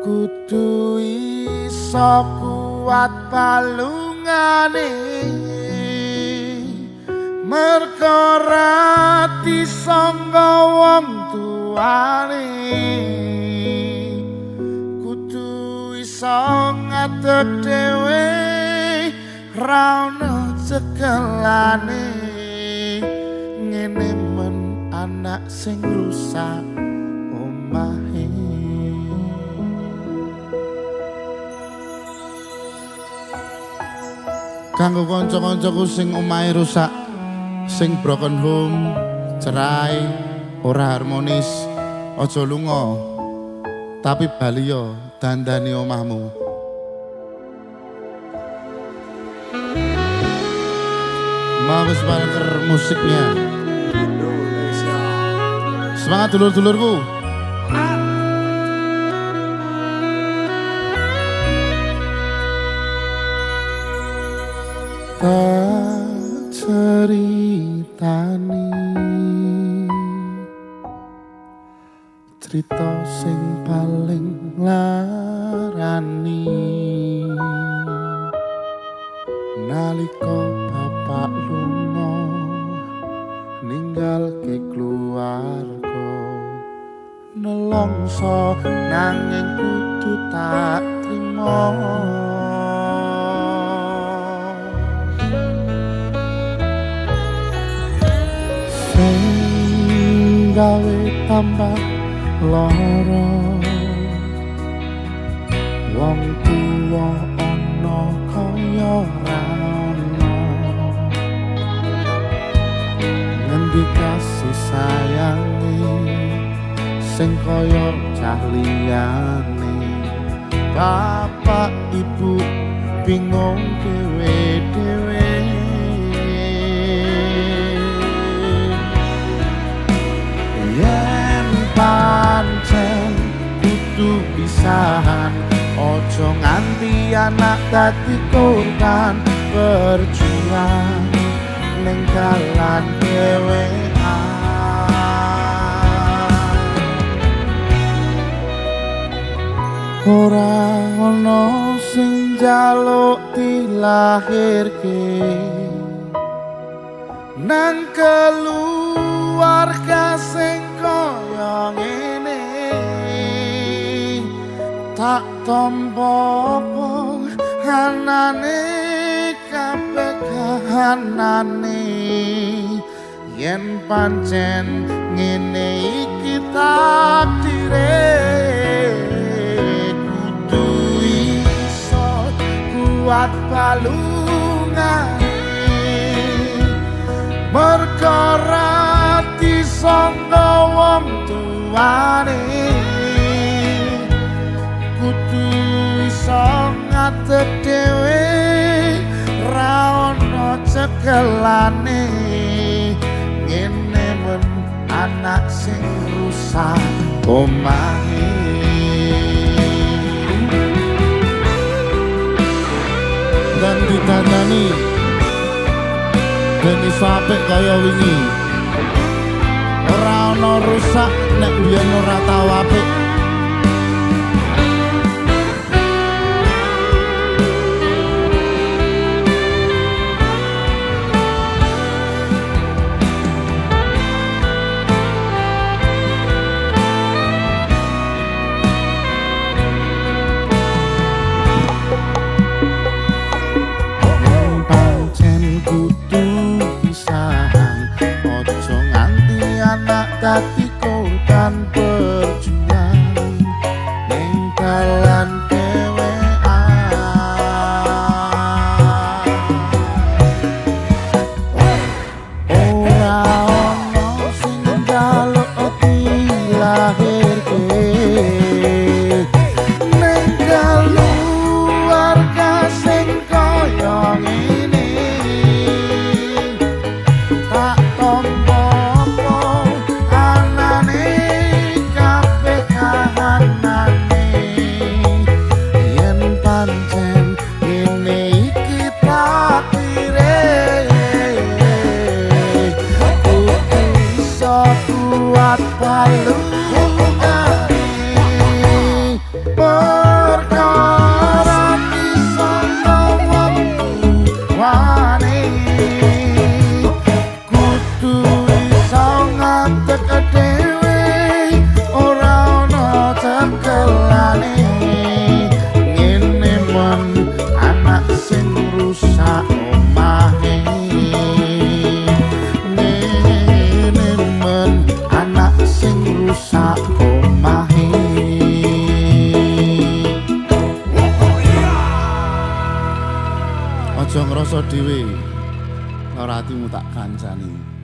Kudu iso kuat balungane, mergo ra disangga wong tuane. Kudu iso ngadeg dhewe, ra ono cekelane. Ngene men anak sing rusak omahe. Kanggo kanca-kancaku sing omahe rusak, sing broken home, cerai, ora harmonis, aja lunga, tapi baliyo dandani omahmu. Mabes Walker musiknya. Indonesia. Semangat dulur-dulurku. Tak ceritani cerita sing paling larani, nalika bapak lunga ninggalke keluarga, nelongso nanging kudu tak trimo. Sing gawe tambah lara, wong tuwa ana kaya ra ono. Ngendi kasih sayange sing kaya cah liyane? Bapak ibu bingung dhewe-dhewe. Yen pancen kudu pisahan, aja nganti anak dadi korban berjuang ning dalan dhewean. Ora ana sing njaluk dilahirke nang keluarga sing kaya ngene. Tak tampa apa anane kabeh kahanane, yen pancen ngene iki takdire. Kudu iso kuat balungane, mergo ra disangga wong tuane. Kudu iso ngadeg dhewe, ra ono cekelane. Ngene men anak sing rusak omahe. Dan ditandani ben iso apik kaya wingi. Ora ana rusak nek biyen ora tau apik. Pancen kudu pisahan, aja nganti anak dadi korban berjuang ning dalan dhewean. Ora ana sing njaluk dilahirke ning keluarga sing kaya ngene. Tak tampa apa anane kabeh kahanane, yen pancen ngene iki takdire. Kudu iso kuat balungane. sak omahe. Aja ngrasa dhewe, lara atimu tak kancani.